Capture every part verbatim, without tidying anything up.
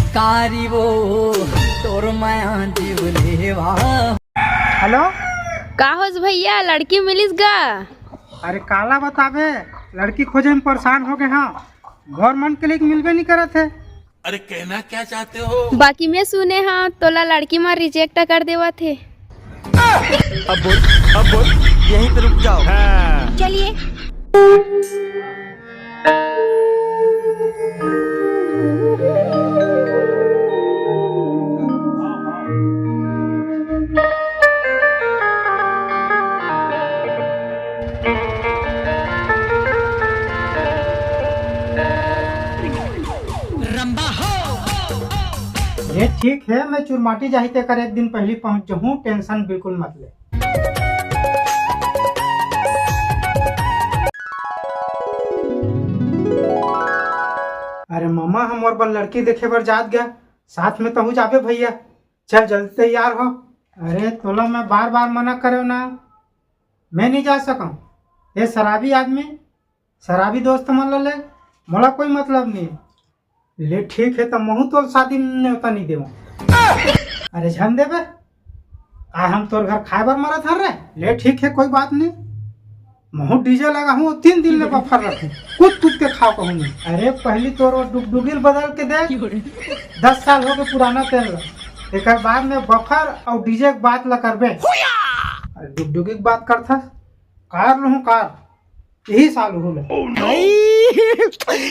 कारी वो तोर माया जीव लेवा। हेलो। का होस भैया, लड़की मिलिस गा? अरे काला बताबे, लड़की खोजे में परेशान हो गए हाँ। गवर्नमेंट के लिए मिलबे नहीं करत है। अरे कहना क्या चाहते हो? बाकी मैं सुने हाँ तोला लड़की मन रिजेक्ट कर देवत हे। अब बोल, अब बोल, यहीं पे रुक जाओ। हाँ। चलिए। ये ठीक है, मैं चुरमाटी जाही तेकर एक दिन पहली पहुंच जाहूं, टेंशन बिल्कुल मत ले। अरे मामा, हम मोर बर लड़की देखे बर जात गया, साथ में तहू जाबे भैया। चल जल्दी तैयार हो। अरे तोला मैं बार बार मना करे ना, मैं नहीं जा सकूं। ये शराबी आदमी, शराबी दोस्त मन ला ले, मोला कोई मतलब नहीं। ले ठीक है, त महू तोर शादी में न्योता नहीं देवो। अरे झन देबे, का हम तोर घर खाए बर मरत हन रे? ले ठीक है, कोई बात नहीं, महू डीजे लगा हूँ, तीन दिन ले बफर रखूँ, कूद कूद के खाओ कहूँ मैं। अरे पहली तोर वो डुगडुगिल बदल के दे, दस साल हो गए पुराना तेल ला, एकर बाद में बफर और डीजे के बात ला करबे। अरे डुगडुगी के बात करथस, कार लूँ कार, यही साल हो ले।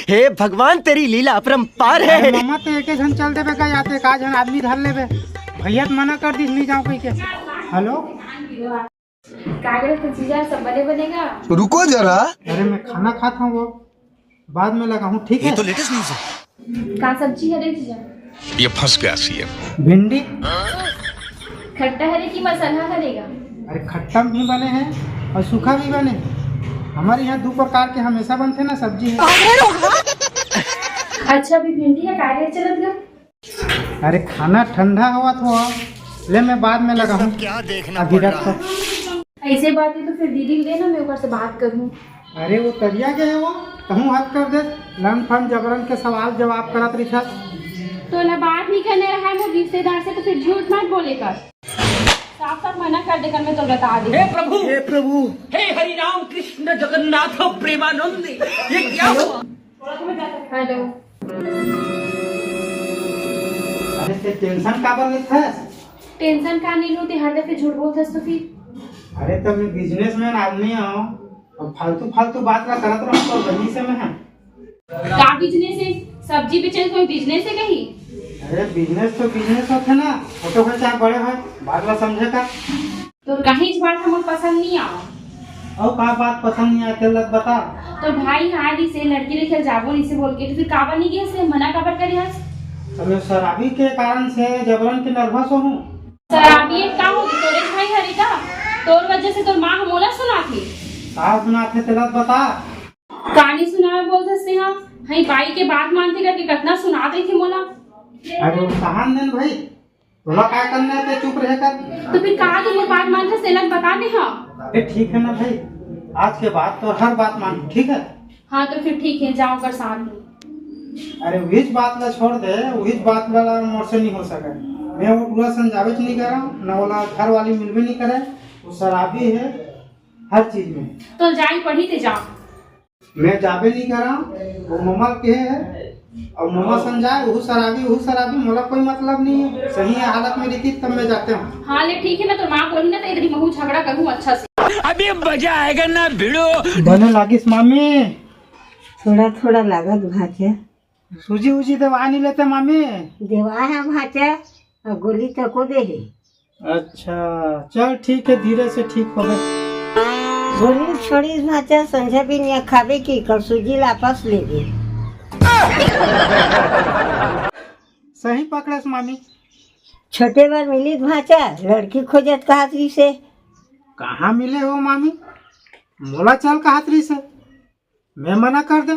हे भगवान, तेरी लीला अपरंपार है। अरे मामा, तो एके झन चल देबे का, या तो एक आध झन आदमी धर लेबे। भैया तो मना कर दिस, नहीं जाओ कह के। हेलो। का करत हो जीजा, सब बने बनेगा? रुको जरा। अरे मैं खाना खात हूँ, वो बाद में लगा हूँ, ठीक है? ये तो लेटेस्ट न्यूज़ है। का सब्जी हरे जीजा? ये फंस गया सीएम। भिंडी। खट्टा हरे कि मसाला हरे गा? अरे खट्टा भी बने हैं और सूखा भी बने हैं। हमारे यहाँ दो प्रकार के हमेशा बनते ना सब्जी है। अच्छा, अभी भिंडी है, का रेट चलत गा? अरे खाना ठंडा होवत हो, ले मैं बाद में लगाहूँ। क्या देखना अभी पड़ रहा रख है। ऐसे बात है तो फिर दीदी के देना, मैं ऊपर से बात करूँ। अरे वो तरिया गए हो, कहूँ हद कर दे, लंड फंड जबरन के सवाल जवाब करत रिथस। तो ना बात नहीं करने रहा है वो रिश्तेदार से, तो फिर झूठ मत बोले कर। साफ साफ मना कर देकर मैं तो बता दे। हे प्रभु, हे प्रभु, हे हरि राम कृष्ण जगन्नाथ प्रेमानंद, ये क्या हुआ? हेलो। अरे ते टेंशन काबर लेथस? टेंशन का नहीं लूँ, ते हर दफे झूठ बोलथस तो फिर। अरे तो मैं बिजनेसमैन आदमी हूँ, अब फालतू फालतू बात ना करत रहूँ तो वहीं से मैं है। का बिजनेस है? सब्जी बेचे कोई बिजनेस है कहीं? अरे बिजनेस तो बिजनेस होथे ना, छोटे हो चाहे बड़े हो, बात ला समझे का। तोर काहीच बात हमन पसंद नहीं आवा। अउ का बात पसंद नहीं आथे, लग बता। तोर भाई हा रिसे लड़की देखे जाबो नहीं से बोल के, तो फिर काबर नहीं गए से मना काबर करे हस? अबे शराबी के कारण से जबरन के नर्वस हो हूँ। शराबी एक का हो, तोरे भाई हरे का? तोर वजह से तोर माँ हमोला सुनाथे। का सुनाथे तेला बता। कानी सुनावे बोलथस तेहा, हई बाई के बात मानथे करके कतना सुनात रहिथे मोला। अरे वो कहान देन भाई, तोला काय करना है, ते चुप रहे कर। तो फिर कहा तो मोर बात मानथस, तेला बता दे हाँ। अरे ठीक है ना भाई, आज के बाद तो हर बात मान, ठीक है? हाँ तो फिर ठीक है, जाओ कर साथ में। अरे उहिच बात ला छोड़ दे, उहिच बात ला मोर से नहीं हो सके। मैं वो टूरा संग जाबेच नहीं करा, ना ओला घर वाली मिलबे नहीं करे, वो शराबी है हर चीज में। तो जाई पढ़ी ते जा। मैं जाबे नहीं करा, वो ममा के है, और ममा संग जाए, वो शराबी, वो शराबी, मोला कोई मतलब नहीं है। सही है हालत में रहती तब मैं जाते हूँ। हाँ ले ठीक है ना, तो माँ बोली ना तो इधर ही महू झगड़ा करूँ अच्छा से। अभी मजा आएगा ना भिड़ो। बने लागिस मामी। थोड़ा थोड़ा लागत भाचे। सूजी उजी देवा नहीं लेते मामी? देवा है भाचे, और गोली तको दे है। अच्छा चल ठीक है, धीरे से ठीक होबे। गोली छोड़ी भाचे, संझा बिन या खाबे की कल सूजी लापस लेबे। सही पकड़स मामी। छोटे बर मिली भाचा, लड़की खोजत कहत रहिसे। कहाँ मिले हो मामी? मोला चल कहत रहिसे, मैं मना कर दे।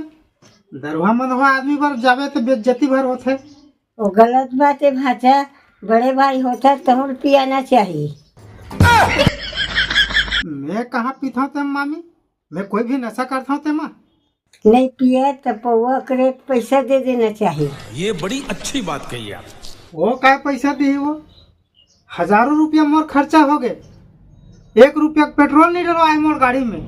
दरुहा मनवा आदमी बर जाबे तो बेइज्जती भर होथे। वो गलत बात है भाचा, बड़े भाई होता तहुल पियाना चाहिए। मैं कहाँ पीता ते मामी, मैं कोई भी नशा करता ते माँ। नहीं पिए त पौवा करे त पैसा दे देना चाहिए। ये बड़ी अच्छी बात कही आप। वो काय पैसा दी वो? हजारों रुपया मोर खर्चा हो गए, एक रुपया के पेट्रोल नहीं डलवाए मोर गाड़ी में।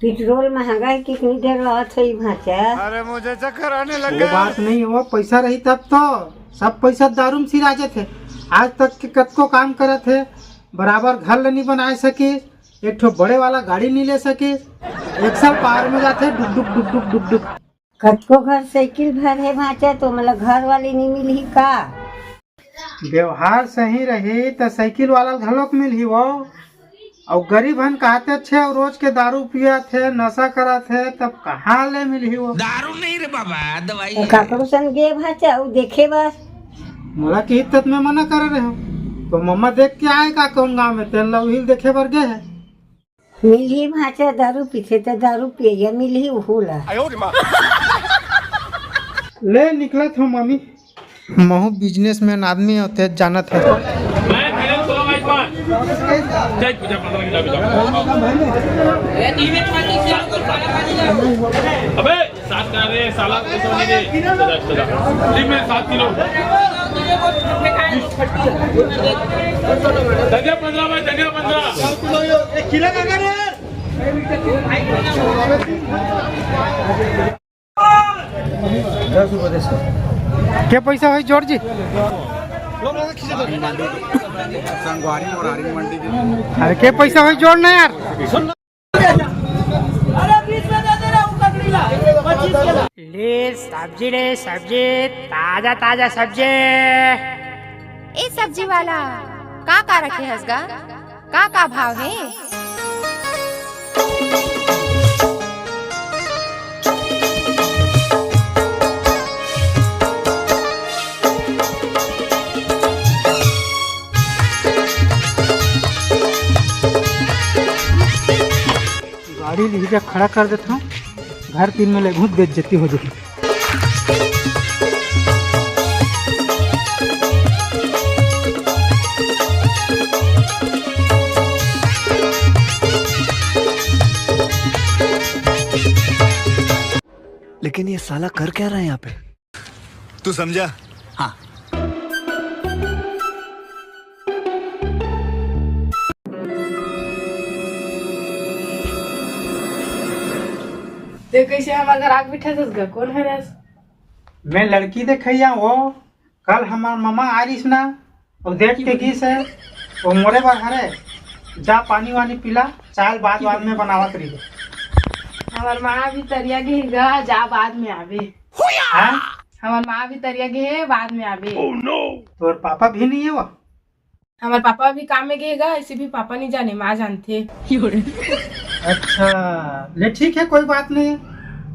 पेट्रोल महंगा है, कितनी डलवात है भांचा? अरे मुझे चक्कर आने लग वो गया। बात नहीं हो, पैसा रही तब तो सब पैसा दारू में सिरा जाथे। आज तक के कतको काम करत हे, बराबर घर ल नहीं बनाए सके, एक ठो बड़े वाला गाड़ी नहीं ले सके, एक साल पार में जाथे डुक डुक डुक डुक डुक डुक। कतको घर साइकिल भर हे भांचा, तो मतलब घर वाली नहीं मिलही का? व्यवहार सही रही त साइकिल वाला घलोक मिलही वो। अउ गरीब हन कहते छे, अउ रोज के दारू पियत हे, नशा करत हे, तब कहाँ ले मिलही वो? दारू नहीं रे बाबा, दवाई तो है। काकरो सन गे भांचा, अउ देखे बर। मोला किही तब मैं मना करे रहे हो, तो मम्मा देख के आए का कौन गांव में, तेन ला उहिल देखे बर गे है। मिलही भांचा दारू पीथे त दारू पिए, या मिलही उहू ला। ले निकलत हो मम्मी। महू बिजनेसमैन आदमी होते जानत है। मैं धीरेन सोलह बाईस पाँच। जय पूजा पन्द्रह की चाबी जाओ। अबे सात का रे साला, तो नहीं रे। सजा, सजा। जी मैं सात किलो। दंगे पन्द्रह भाई, दंगे पन्द्रह। के पैसा होई जोड़ जी? संगवारी और आर्यन मंडी के। अरे के पैसा होई जोड़ ना यार। ले सब्जी, ले सब्जी, ताजा ताजा सब्जी। ए सब्जी वाला, का का रखे हस गा? का का भाव हे? गाड़ी लिही जा खड़ा कर देथव, घर तीन में ले घूम बेइज्जती हो जाही। लेकिन ये साला कर क्या रहा है यहाँ पे? तू समझा? हाँ। ते कैसे हमारे घर आग बिठा दस गा? कौन है रस? मैं लड़की देखैया वो, कल हमार मामा आ रहीस ना, वो देख के गीस है, वो मोरे बर हरे, जा पानी वानी पिला, चाय बाद बाद में बनावत रही। हमार माँ भी तरिया गे गा, जा बाद में आवे। हाँ? हमार माँ भी तरिया गे हे, बाद में आवे। तोर पापा भी नहीं है वो? हमार पापा भी काम में गे गा, ऐसे भी पापा नहीं जाने, माँ जानथे। अच्छा, ले ठीक है, कोई बात नहीं,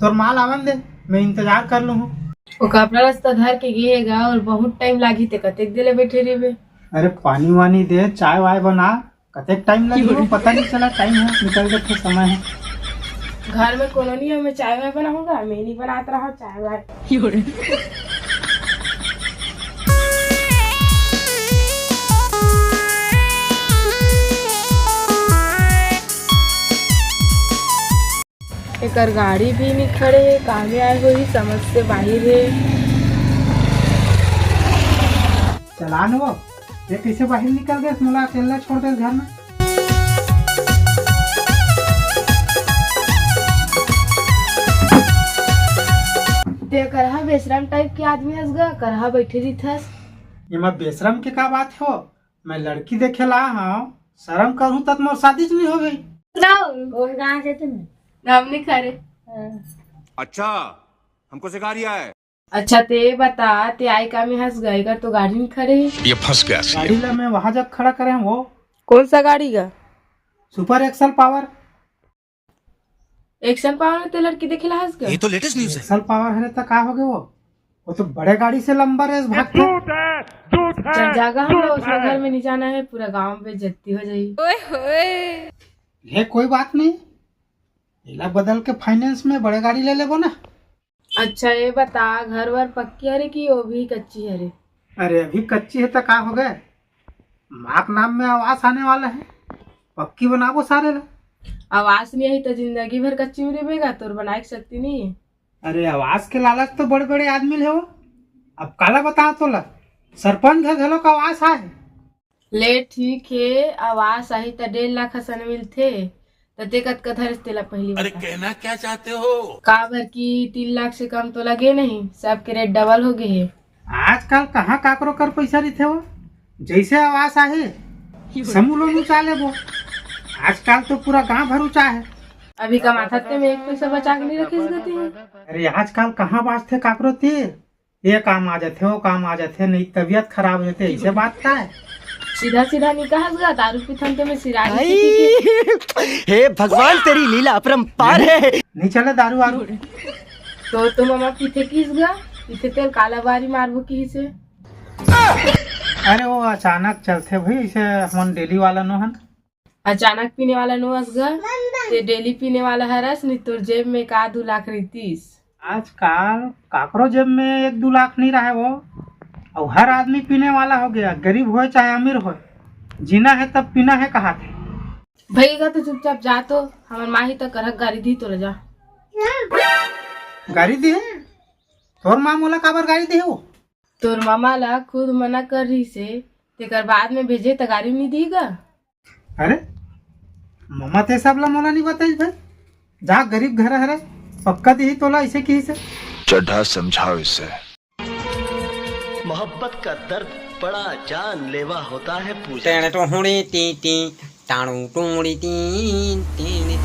तोर माल आवन दे, मैं इंतजार कर लूँ। वो कपड़ा रस्ता धर के गे गा और बहुत टाइम लागी, ते कतेक देर ले बैठे रहिबे? अरे पानी वानी दे, चाय वाय बना, कतेक टाइम लगी हो, पता नहीं चला, टाइम है, निकल के फिर समय है। घर में कोनो नहीं है, मैं चाय वाय बनाऊंगा, मैं नहीं बनात रहा चाय वाय। एकर गाड़ी भी नहीं खड़े हे, कामे आए होही, समझ से बाहिर हे। चलान वो, ये कैसे बाहर निकल गए? मोला अकेला छोड़ दे घर में। ते करहा बेशरम टाइप के आदमी हस गा, करहा बैठे रहिथस। एमा बेशरम के का बात हो? मैं लड़की देखे ला हूँ, शर्म करूँ तब मोर शादी च नहीं हो गई। नाम नहीं खरे। अच्छा, हमको सिखा रिया है। अच्छा, ते बता, ते आय का में हंस गए, कर तो गाड़ी नहीं खरे। ये फंस गया सी। गाड़ी ला मैं वहां जग खड़ा करे हूँ वो। कौन सा गाड़ी का? Super excel power. Action power में ते लड़की देखे ला हंस गए। ये तो लेटेस्ट न्यूज़ है। एक्सल पावर है तो का हो गए वो? वो तो बड़े गाड़ी से लंबा रेस भागते। झूठ है, झूठ है, चल जागा हम लोग, उसका घर में नहीं जाना है, पूरा गांव में बेइज्जती हो जाएगी। ओए होए। ले कोई बात नहीं, एला बदल के फाइनेंस में बड़े गाड़ी ले लेबो ना। अच्छा, ये बता, घर वर पक्की हरे कि वो भी कच्ची हरे? अरे, अभी कच्ची है तो का हो गए, माँ के नाम में आवास आने वाला है, पक्की बनाबो सारे ला। आवास नहीं आई तो जिंदगी भर कच्ची में रहेगा, तोर बनाए के शक्ति नहीं है। अरे, आवास के लालच तो बड़े-बड़े आदमी ल हे वो। अब काला बतावं तोला, सरपंच घर घलो का आवास आय। ले ठीक हे, आवास आही त डेढ़ लाख असन मिलथे, त ते कतका धरेस तेला पहिली अरे, बता। कहना क्या चाहते हो? काबर कि तीन लाख से कम तो लगे नहीं, सबके रेट डबल हो गे हे। आजकल कहाँ काकरो कर पइसा रहिथे वो? जइसे आवास आही, समूह लोन उचा लेबो। आजकल तो पूरा गांव भर उचा हे। अभी कमाथस ते में एक पइसा बचा के नहीं रखिस गा तें। अरे, आजकल कहाँ बांचथे काकरो तीर? ये काम आ जाथे, वो काम आ जाथे, नहीं तबीयत खराब हो जाथे, अइसे बात का हे? सीधा सीधा नहीं कहस गा, दारू पीथन ते में सिरारी से पी के। हे भगवान, तेरी लीला अपरंपार है। नहीं चले दारू वारू। तो, तो ममा पीथे किहिस गा, पीथे तेल काला बारी मारबो किहिसे। अरे, वो अचानक चलथे भाई, इसे हमन डेली वाला नो हन। अचानक पीने वाला नो हस गा, ते डेली पीने वाला हरस, नहीं तोर जेब में का दू लाख रहितिस। आजकल काकरो जेब में एक दू लाख नहीं रहे वो, अउ हर आदमी पीने वाला हो गया, गरीब होय चाहे अमीर होय, जीना है तब पीना है कहाथे। भई गा, तू चुपचाप जा तो, हमर माँ ही तो करहक गारी दिही तोला, जा। गारी दिही? तोर माँ मोला काबर गारी दिही वो? तोर मामा ला खुद मना कर रहिसे, तेकर बाद में भेजे त गारी नहीं दिही गा। अरे, ममा ते सब ला मोला नहीं बताइस भाई, जा गरीब घर हरे, पक्का दिही तोला, अइसे किहिसे। चड्ढा समझाओ इसे। मोहब्बत का दर्द बड़ा जानलेवा होता है पूजा। टेण टोहड़ी T T, टाणू two D T T.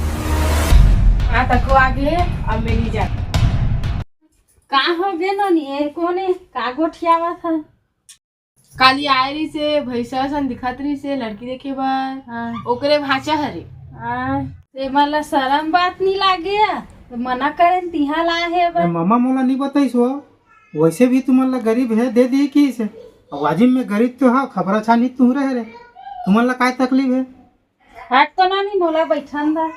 हाँ, तको आगे, अब मैं नहीं जाती। का हो गे नोनी, ए कोने का गोठियावत हे? काली आय रहिसे, भैंसा सन दिखत रहिसे, लड़की देखे बर। हाँ। ओकरे भांचा हरे। हाँ, ते मन ला शरम बात नहीं लागे या? तो मना करेन तिहा लाए हे ए, बर। ममा मोला नहीं बताइस हो, वैसे भी तुमन ला गरीब है, दे दी किहिसे। अब आजिम में गरीब तो हा, खबरा छानी तू रहे रे, तुमन ला काय तकलीफ है? हट तो ना नहीं, मोला बैठन दा।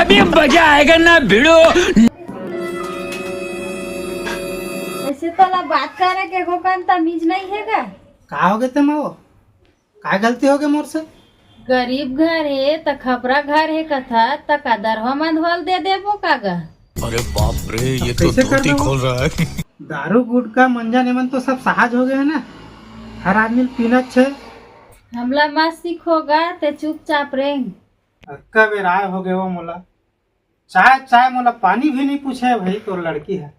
अभी मजा आएगा ना भिड़ो। ऐसे तोला बात करे के को कन तमीज नहीं हे गा? का हो गे ते माँ वो? का गलती हो गे मोर से? गरीब घर हे त खपरा घर हे कथा त का दरवा मंधवाल दे देबो का गा? अरे बाप रे, ये तो कैसे कर धोती दो? खोल रहा है। दारू गुटखा मंजा नेमन तो सब साहज हो गए है ना, हर आदमी ल पीना छे। हमला मत सिखो गा, ते चुपचाप रेंग। अतका बेर आय हो गए वो मोला, चाय चाय मोला पानी भी नहीं पूछे भाई तोर लड़की है।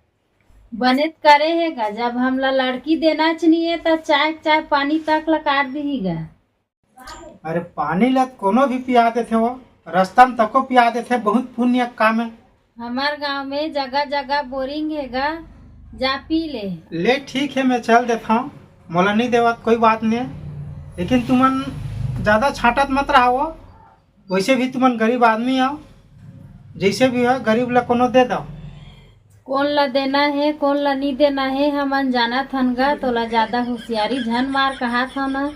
बने त करे हे गा, जब हमला लड़की देना च नहीं है त चाय चाय पानी तक ला काट दिही गा। अरे पानी ला त कोनो भी पिया देथे वो, रस्ता में तको पिया देथे, बहुत पुण्य के काम है। हमार गांव में जगह जगह बोरिंग हे गा, जा पी ले। ले ठीक है, मैं चल देता हूँ, मोला नहीं देवत कोई बात नहीं है, लेकिन तुमन ज्यादा छाटत मत रहा वो, वैसे भी तुमन गरीब आदमी हो, जैसे भी हो गरीब ला कोनो दे दो। कोन ला देना हे, कोन ला नी देना हे, हमन जानत हन गा, तोला ज्यादा होशियारी झन मार कहात हव ना।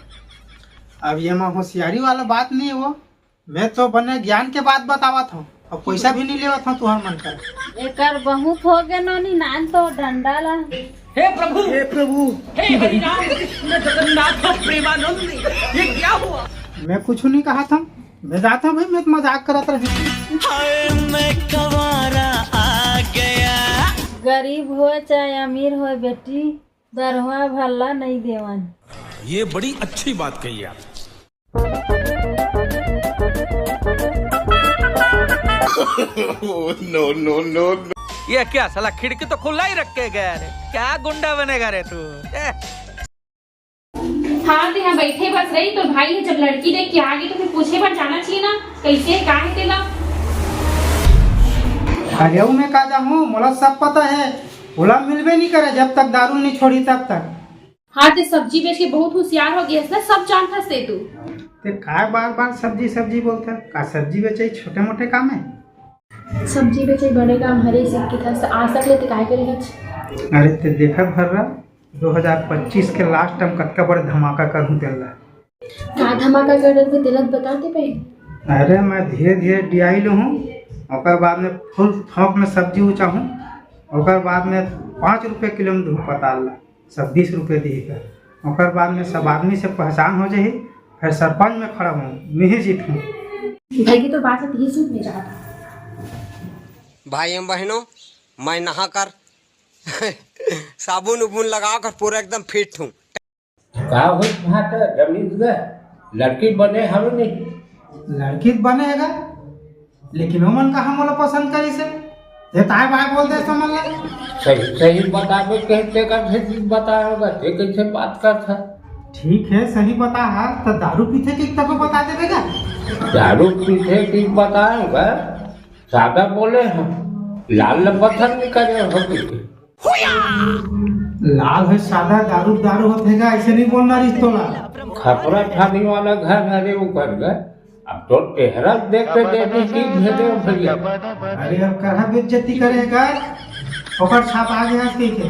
अब ये मा होशियारी वाला बात नहीं हो, मैं तो बने ज्ञान के बात बतावत हूँ, अब पैसा भी नहीं लेवत हूँ तुहर मन कर। एकर बहुत हो गए नोनी, नान तो डंडा ला। हे प्रभु, हे प्रभु, हे हरि राम कृष्ण जगन्नाथ प्रेमानंद, ये क्या हुआ? मैं कुछ नहीं कहा था, मैं जाता हूँ भाई, मैं तो मजाक करत रहे। हाय मैं कंवारा आ गया। गरीब हो चाहे अमीर हो बेटी, दरवा भल्ला नहीं देवन। ये बड़ी अच्छी बात कही आप। No, no, no, no। ये क्या साला खिड़की तो खुला ही रख के गया रे, क्या गुंडा बनेगा रे तू? ए। हाँ, तो यहाँ बैठे बस रही, तो भाई है, जब लड़की देख के आ गई तो फिर पूछे बर जाना चाहिए ना, कैसे का है तेला। अरे, मैं का जाहूँ, मोला सब पता है, ओला मिलबे नहीं करे जब तक दारू नहीं छोड़ी तब तक। हाँ, ते सब्जी बेच के बहुत होशियार हो गया ना, सब जानथस ते तू। ते काय बार बार सब्जी सब्जी बोलथस? का सब्जी बेचे छोटे मोटे काम है? सब्जी बेचे बड़े काम हरे, सीख के था, आज तक ले ते काय करे हच? अरे ते देखा भर रहा, दो हज़ार पच्चीस के लास्ट टाइम कतका बड़े धमाका करहूँ तेला। का धमाका कर रहे थे, तेला बता ते पहले। अरे मैं धीरे धीरे डियाई लूँ, ओकर बाद में फुल थोक में सब्जी उचाहूँ, ओकर बाद में पाँच रुपये किलो में दूँ पताल ला। सब बीस रुपये दिही का। ओकर बाद में सब आदमी से पहचान हो जाही, फिर सरपंच में खड़ा हूँ, मैं ही जीतूँ। भाई की तो बात है, तीस रुपये जाता। भाइयों बहनों, मैं नहा कर साबुन उबुन लगा कर पूरा एकदम फिट हूँ। का होत भात रमीज ग? लड़की बने हवे नहीं? लड़की त बने हे गा, लेकिन ओमन कहा मोला पसंद करिस हे? ये ताय बाय बोल दे समझ ले। सही सही बताबे कहते का फिर बताए होगा, ते कैसे बात करता? ठीक है, सही बता हा, तो दारू पीथे कि तब बता देबे गा? दारू पीथे कि बताए होगा, सादा बोले हम, लाल ल पसंद नहीं करे हो कि? लाल है सादा, दारू दारू होते गा, ऐसे नहीं बोलना रिश्तोला। खपरा ठानी वाला घर हरे वो घर गा। अब तो चेहरा देख के देती चीज भेजे भैया। अरे अब कहा बेइज्जती करेगा, ओकर छाप आ गया आज के।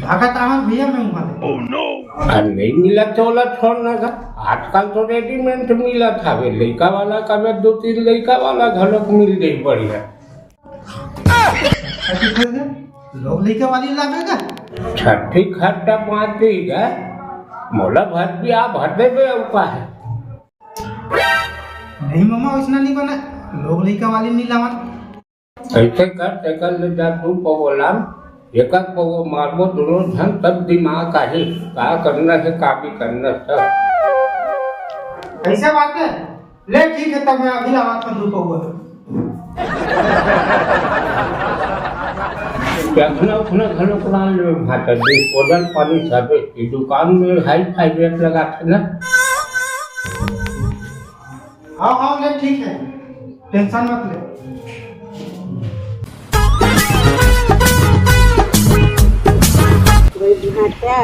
भागत आवन भैया मैं वहाँ ले। अरे नहीं मिला तो ओला छोड़ ना था, आजकल तो रेडीमेड मिला था, वे लइका वाला का वे दो तीन लइका वाला घलोक मिल गई बढ़िया। अच्छा, ठीक है, लोग लइका वाली लावे का? छठी खट्टा पाँच दी है, मोला भर दिया, भर दे बे, अब का है? नहीं मामा, वैसना नहीं बना, लोग लइका वाली नहीं लावन। ऐसे कर, तेकर ले जा तू पवो लान, एक एक पवो मारबो दोनों झन, तब दिमाग आही, का करना है, का भी करना सब। कैसे बात है? ले ठीक है, तब मैं अभी लावा था दू पौवा। चखना उखना घलो पुरान ले भाटा, disposal पानी सबे, ये दुकान में हाई फाई रेट लगा थे ना। हाँ, हाँ, ले ठीक है, टेंशन मत ले। कोई भाटा,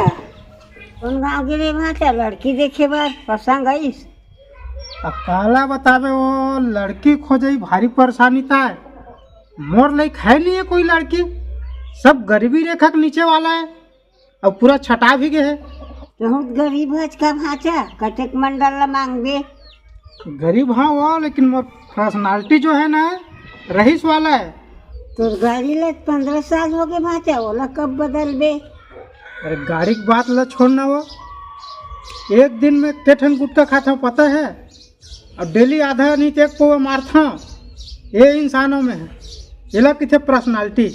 कौन गाँव के रे भाटा, लड़की देखे बर पसंद आइस? अब काला बताबे, वो लड़की खोजई भारी परेशानी ताय। मोर लइक है नहीं है कोई लड़की, सब गरीबी रेखा के नीचे वाला है, अब पूरा छटा भी गए है। बहुत गरीब हच का भाचा, कतेक मंडल ला मांगबे? गरीब हाँ वो, लेकिन मोर पर्सनालिटी जो है ना, रईस वाला है। तोर गाड़ी ले पंद्रह साल हो गए भाचा, ओला कब बदलबे? अरे गाड़ी की बात ला छोड़ना वो, एक दिन में के ठन गुटखा खाता हूँ पता है? अब डेली आधा नहीं तो एक पौवा मारता हूँ। ये इंसानों में है, एला किथे पर्सनालिटी।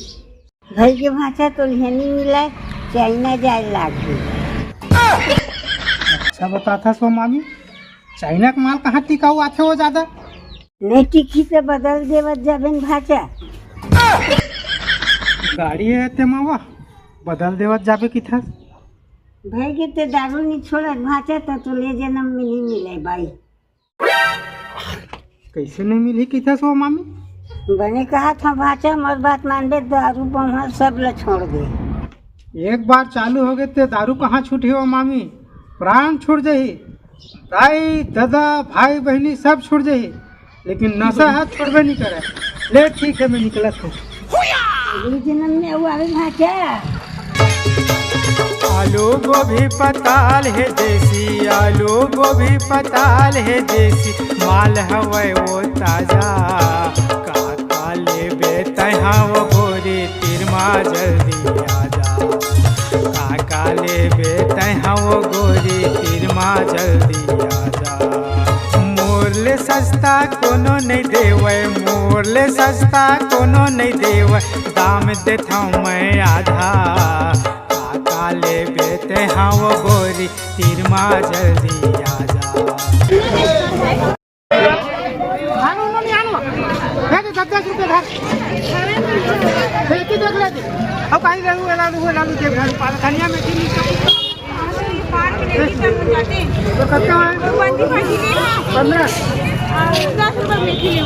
भाई के भाचा तो लिहनी मिला, चाइना जाए लागही। अच्छा बताथा सो मामी, चाइना के माल कहाँ टिकाऊ आथे वो ज्यादा? नहीं टिकी तो बदल देवत जाबे न भाचा। गाड़ी है ते मावा, बदल देवत जाबे किथस। भाई के ते दारू नहीं छोड़त भाचा, तो, तो ले जन्म में नहीं मिले भाई। कैसे नहीं मिली किथस वो मामी? बने कहा था भाचा, मोर बात मानबे, दारू बम्हल सब ल छोड़ दे। एक बार चालू हो गए ते दारू कहाँ छूटी हो मामी, प्राण छूट जाही। दाई, दादा, भाई, बहनी सब छूट जाही, लेकिन नशा हाथ छोड़बे नहीं करे। ले ठीक है, मैं निकलत हूँ। अगले जन्म में वो आवे भाचा। आलू गोभी पताल है देसी, आलू गोभी पताल है देसी, माल हवय वो ताजा। काका लेबे तैहा वो गोरी, तीर मा जल्दी आजा। काका लेबे तैहा वो गोरी, तीर मा जल्दी आजा। मोर ले सस्ता कोनो नहीं देवय, मोर ले सस्ता कोनो नहीं देवय, दाम देथव मैं आधा। काका लेबे ते हव गोरी, तीर मा जल्दी आजा। आनो, आनो, आनो। दे दे, दस, दस रुपये धर। देखी देख ले। अब कहीं रहू, एला लू, एला लू, देख घर पाल, धनिया में की नहीं। तो कत्ता है? पंद्रह। दस रुपये में किलो।